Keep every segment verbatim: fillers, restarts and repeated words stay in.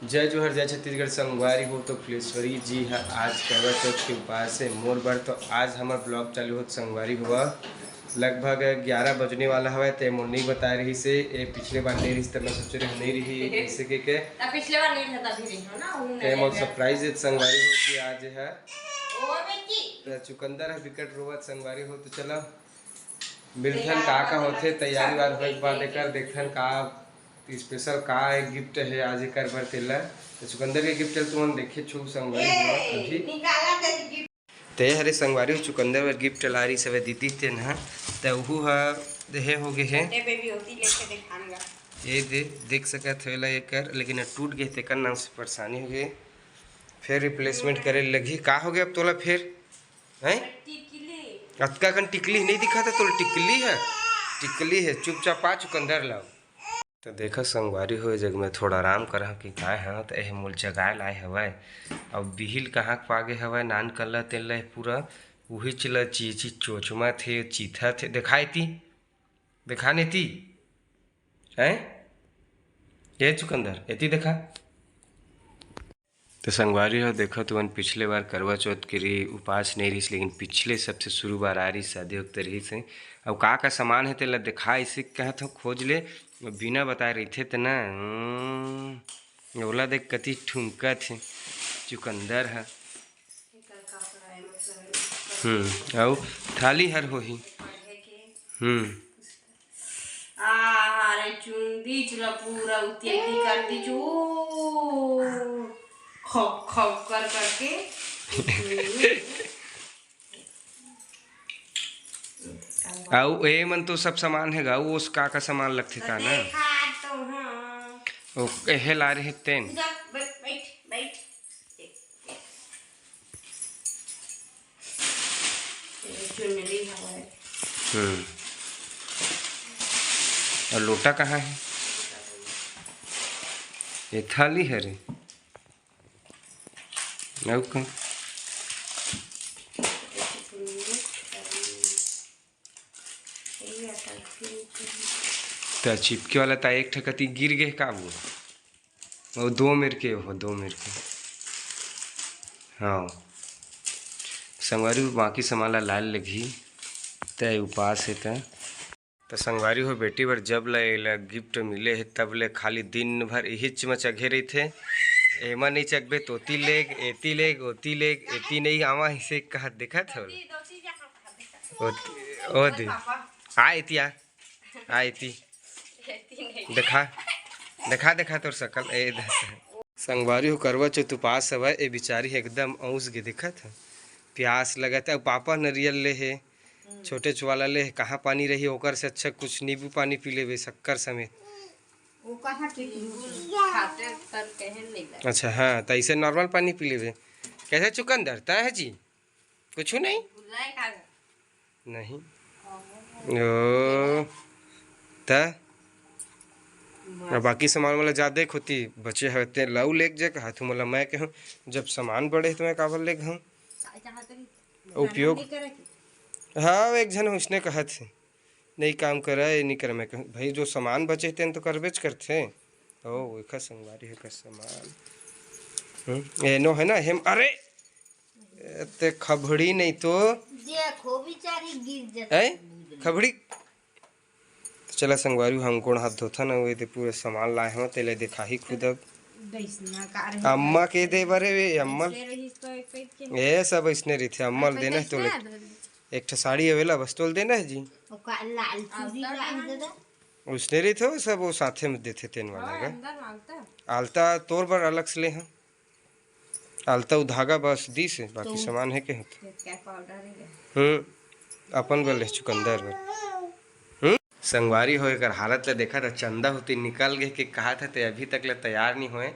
जय जोहार, जय छत्तीसगढ़। संगवारी हो, तो फुलेश्वरी जी ह आज करवा चौथ के उपास हे मोर बर। तो आज हमर ब्लॉग चालू होत संगवारी हो, लगभग ग्यारह बजने वाला हवय। ते मोर नइ बताए रहिस हे, ए पिछले बार नइ रहिस, त मैं सोचे रहे नइ रही, ऐसे के के। त पिछले बार नइ रहा, तभी रही हो ना, उन्होंने ते मोर surprise हे संगवारी हो कि आज ह। ओ बेटी। त चुकंदर ह बिकट रोवत संगवारी हो, तो चला मिलथन का का होथे, तैयारी वार होए के बाद एकर देखथन का special का एक gift हे आज एकर बर तेला। त चुकंदर के gift ल तुमन देखे छू संगवारी हो अभी। निकाला दे gift। ते हरे संगवारी हो चुकंदर बर gift ला रही सवे दीदी तेन ह, त उहू ह देहे हो गे हे। ए बेबी होती लेके देखाऊंगा। ये दे, देख सकत हो एला एकर, लेकिन टूट गे तेकर नाम से परेशानी हो गे। फिर replacement करे लगही। का हो गे अब तोला फिर? हैं? टिकली। अतका कन टिकली नहीं दिखा था तोला? टिकली है, टिकली है। चुपचाप आ चुकंदर लाओ। तो देखा संगवारी हो, जग में थोड़ा आराम करा कि काय हाँ, तो एह मोल जगाए लाए हवय। अब बिहिल कहाँ के पागे हवय, नान कल्ला तेल रहे पूरा, उही चिला चीची चोचमा थे, चीथा थे। दिखाई ती, दिखा नहीं ती, हैं? ये चुकंदर, एती देखा। तो संगवारी हो, देखो तुमन, पिछले बार करवा चौथ के रही उपास नहीं रहिस, लेकिन पिछले सबसे शुरू बार आ रही शादी वक्त रहिस हे। अब का का सामान है तेला देखा, इसे कहत हो खोज ले, बिना बताए रहिथे त ना, हम्म, ओला देख कति ठुमकत हे चुकंदर ह। हम्म, अउ थाली हर होही। हम्म। आ, अरे चुंदी चुला पूरा उतिया की कर दी जो। खप खप कर करके। अउ ए मन तो सब सामान हे गा, उस का का सामान लगथे का ना? देखा तो हाँ। ओ, एहे ला रहे तेन। इधर बैठ, बैठ, बैठ। ये चुनरी हवय। हम्म। और लोटा कहाँ है? ये थाली है रे। अउ का? त चिपके वाला त एक ठकती गिर गए का वो? वो दो मेर के हो, दो मेर के। हाँ। संगवारी, बाकी सामान ला लाल लगही, तय उपास है त। त संगवारी हो, बेटी बर जब ले एला gift मिले हे, तब ले खाली दिन भर इहिच म चघे रहिथे। एमा नइ चघबे, तोती लेग, एती लेग, ओती लेग, एती नइ आवा, इसे कहत देखत हो। ओती, ओ दे। आ एती आ। आ एती। देखा, देखा, देखा तोर सकल। ए, संगवारी हो, करवा चौथ उपास हवय, ए बिचारी एकदम औंस गे, देखत ह। प्यास लगत हे, अउ पापा नरियल ले हे। छोटे चुवाला ले कहाँ पानी रही, ओकर से अच्छा कुछ नींबू पानी पी लेबे, शक्कर समेत। वो कहाँ के नींबू खाते कर कहे नहीं लगे। अच्छा, हाँ, त ऐसे normal पानी पी लेबे। कैसे चुकंदर, तय है जी? कुछ नहीं? बुलाए का? नहीं। ओ, त? अब बाकी सामान वाला जा देख होती, बचे हवे ते लाऊ लेग जे कहा, तू मोला मैं कहूँ, जब सामान बड़े हे त मैं काबर लेग हूँ? उपयोग। हाँ, एक झन उसने कहत हे, "नहीं काम करा, ये नहीं करा।" मैं कहूँ, "भाई, जो सामान बचे तेन तो करबेच करथे।" ओ, एखर संगवारी हे, एखर सामान। हम्म, एनो है ना, हेम, अरे! ए, ते खबड़ी नहीं तो। देखो, बेचारी गिर जाती हैं? खबड़ी। तो चला संगवारी, हम गोड़ हाथ धोथन, अउ एदे पूरा सामान लाए हवं, तेला देखाही खुद अब। अम्मा के दे बरे वे, अम्मा। ए, सब अइसने रहिथे, अम्मा ल देना हे तोले। एक ठो साड़ी अवेला, बस तोल देना हे जी। उसने रहिथे, वो सब वो साथे में देथे तेन वाला गा। आलता तोर बर अलग से ले हवं। आलता उ धागा बस दिस हे, बाकी तो सामान हे के होथे? हम्म, अपन बर ले चुकंदर बर। हम्म? संगवारी हो, एकर हालत ल देखा त चंदा होती निकल गे के कहा था, ते अभी तक ले तैयार नहीं होए।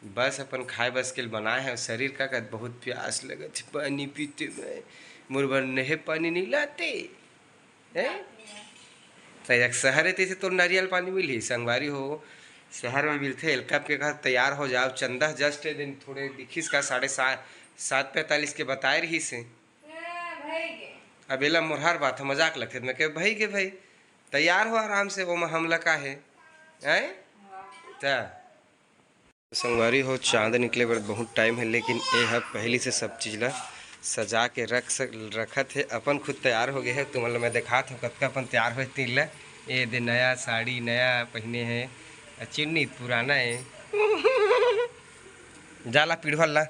बस अपन खाए बस के लिए बनाए हे। शरीर का कहत, बहुत प्यास लगत हे, पानी पीते में मोर बर नहे पानी नहीं लाते। हैं? त एक शहर हे, तइसे तोर नारियल पानी मिलही, संगवारी हो, शहर में मिलथे। एलका के कहा, "तैयार हो जाओ।" चंदा just ए दिन थोड़े दिखिस का, साढ़े सात, सात पैंतालीस के बताए रहिस हे। अब एला मोरहार बात हे, मजाक लगथे। मैं कहे, "भई गे भई, तैयार हो आराम से, ओमा हमला का हे?" हैं? त संगवारी हो, चांद निकले बर बहुत टाइम है, लेकिन ए ह पहली से सब चीज ला सजा के रख सक-, रखत हे। अपन खुद तैयार हो गए है। तुमन ल मैं देखात हूँ, कतका अपन तैयार होए तीन ला। ए दे, नया साड़ी नया पहने है, आ चुन्नी पुराना है। जाला पीढ़ल ला।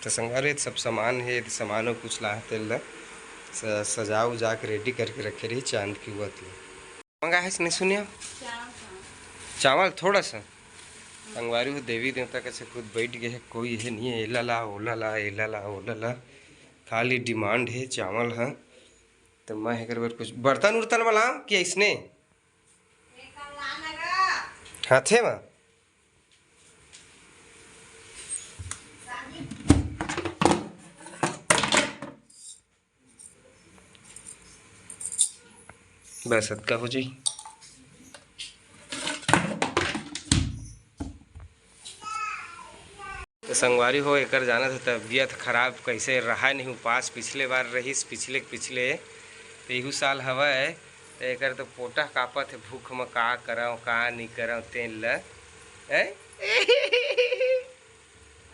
तो संगवारी, सब सामान है, सामानों कुछ ला तेल ला स-, सजा उजा के रेडी करके रखे रही चांद की वत ला। मंगा है इसने सुनिया? चावल थोड़ा सा। संगवारी हो, देवी देवता कसे खुद बैठ गए है, कोई है नहीं है, एला ला, ओला ला, एला ला, ओला ला, खाली डिमांड है चावल है। तो मैं एकर बर कुछ बर्तन उर्तन वाला कि इसने हाथे में बस अतका हो जाई। तो संगवारी हो, एकर जानत है तबीयत खराब कैसे रहा नहीं उपास, पिछले बार रहीस, पिछले पिछले तो इहू साल हवय। तो एकर तो पोटा कापत है भूख में, का करव का नहीं करव तेन ल। हैं?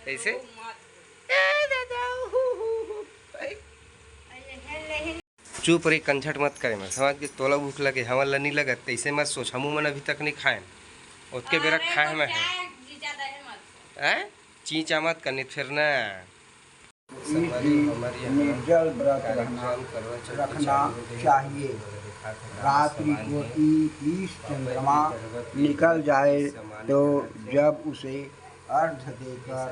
कैसे? ए दादा, हु, हु, हु, हैं? चुप रही, कंझट मत करे, मैं समझ के तोला भूख लगे, हमन ला नहीं लगत, तैसे मत सोच, हमू मन अभी तक नहीं खाएन, ओतके बेरा खाए में है। हैं? चींचा मत करनी फिर ना। इस दिन निर्जल व्रत रहना, रखना चाहिए। रात्रि को ती-, तीस चंद्रमा निकल जाए तो जब उसे अर्घ देकर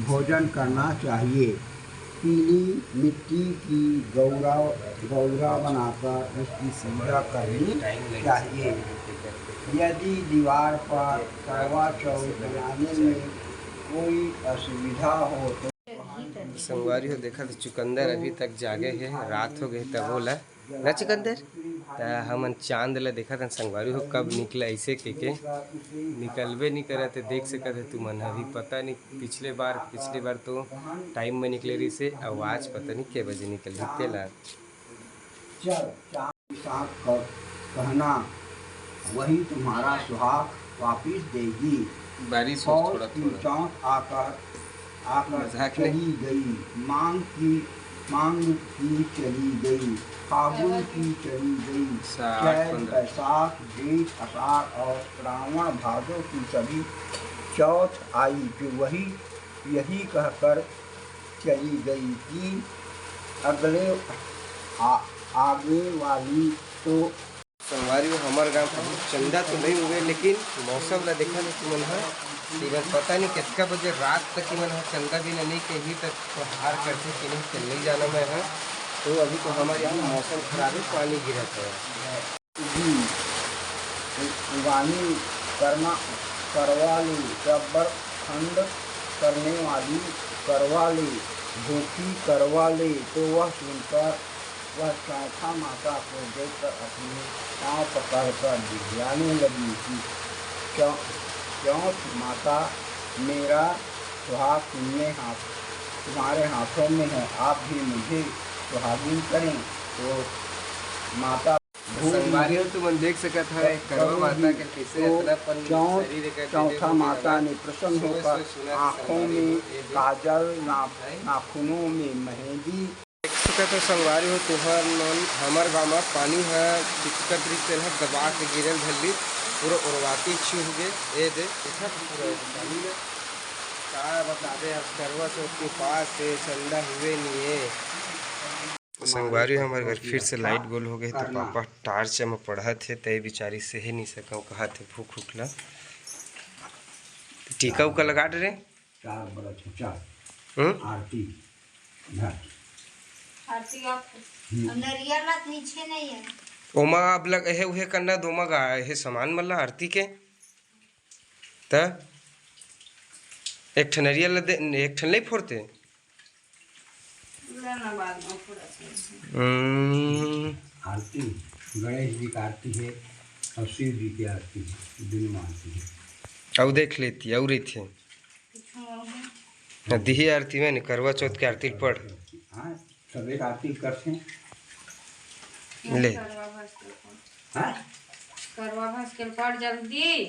भोजन करना चाहिए। पीली मिट्टी की गौरा, गौरा बनाकर उसकी पूजा करनी चाहिए। यदि दीवार पर करवा चौथ बनाने में कोई असुविधा हो तो संगवारी हो, देखा तो चुकंदर अभी तक जागे है, रात हो गए तब बोला ना चुकंदर, त हमन चांद ला देखत हन संगवारी हो, कब निकला ऐसे के, के निकलबे नहीं करत है। देख सकत है तुमन, अभी पता नहीं, पिछले बार, पिछले बार तो टाइम में निकले रही से, अब आज पता नहीं के बजे निकल तेला। चल, चांद के साथ क-, कहना, वही तुम्हारा सुहाग वापिस देगी। बारिश हो और थोड़ा, थोड़ा। चौथ आकर, आकर मजाक नहीं। चली गई। मांग की, मांग की चली गई। फागुन की चली गई। साठ, चैत, पन्द्रह। बैसाख, जेठ, आषाढ़ और श्रावण, भादों की सभी चौथ आई, जो वही, यही कहकर चली गई कि अगले आ-, आगे वाली तो संगवारी हो, हमर गांव अभी चंदा तो नहीं हुए, लेकिन मौसम ला देखा नहीं तुमन ह, तुमन पता नहीं कितका बजे रात तक तुमन ह चंदा बिना नहीं कही तक हार करते कि नहीं चल नहीं जाना मैं ह। तो अभी तो हमारे यहाँ मौसम खराब है, पानी गिरत है। उगी, उ-, उगानी करना, करवा ले, जब्बर खंड करने वाली करवा ले, भूखी करवा ले। तो वह सुनकर वह चौथा माता को देखकर अपने पाँव पकड़कर गिड़गिड़ाने लगी कि चौ-, चौथ माता, मेरा सुहाग तुमने हाथ, तुम्हारे हाथों में है, आप भी मुझे सुहागिन करें। तो माता भूल संगवारी हो, तुमन देख सकत ह, करवा माता के कैसे तो इतना पन चौथ-, शरीर एकर चौथा देखे माता ने प्रसन्न होकर आंखों में काजल, ना-, नाखूनों में मेहंदी। देख सकत हो संगवारी हो, तुहर मन हमर गांव म पानी ह चिचकत रहिस, तेन ह दबा के गिरल धर लिस, पूरा ओरवाती छू हो गे। ए दे, देखा तो पूरा पानी ल। का बता दे, अब करवा चौथ के पास से चंदा हुए नहीं है। तो संगवारी हो, हमर घर फिर से लाइट गोल हो गए, तो पापा टार्च में पढ़त हे, तय बिचारी से ही नहीं सकव, कहत हे भूख उख ला। टीका उका लगा दे रे। चार बरत है, चार। हम्म? आरती। धर। आरती आप हम्म। अब नरियर ला नीचे नहीं है। ओमा अब लग, हे उहे करना दोमा गा, हे सामान मन ला आरती के। त एक ठन नरियर ला दे, एक ठन नहीं फोड़ते। पूरा ना बाद में पूरा। हम्म। आरती, गणेश जी की आरती है और शिव जी की आरती है, दोनों आरती है। अब देख लेती, और रही थे। दिही आरती में नहीं, करवा चौथ की आरती पढ़। हाँ, सवेरे आरती करते हैं। ले। करवा भस के पढ़। हाँ? करवा भस के पढ़ जल्दी।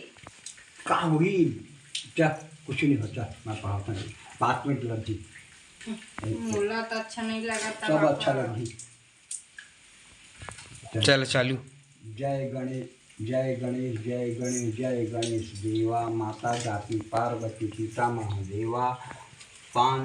का हुई? चल, कुछ नहीं होता, मैं पढ़ाता नहीं। पाँच मिनट लग गई। मोला तो अच्छा नहीं लगा था सब पापा। अच्छा लगी। चल चालू। जय गणेश, जय गणेश, जय गणेश, जय गणेश देवा। माता जाति पार्वती, पिता महादेवा। पान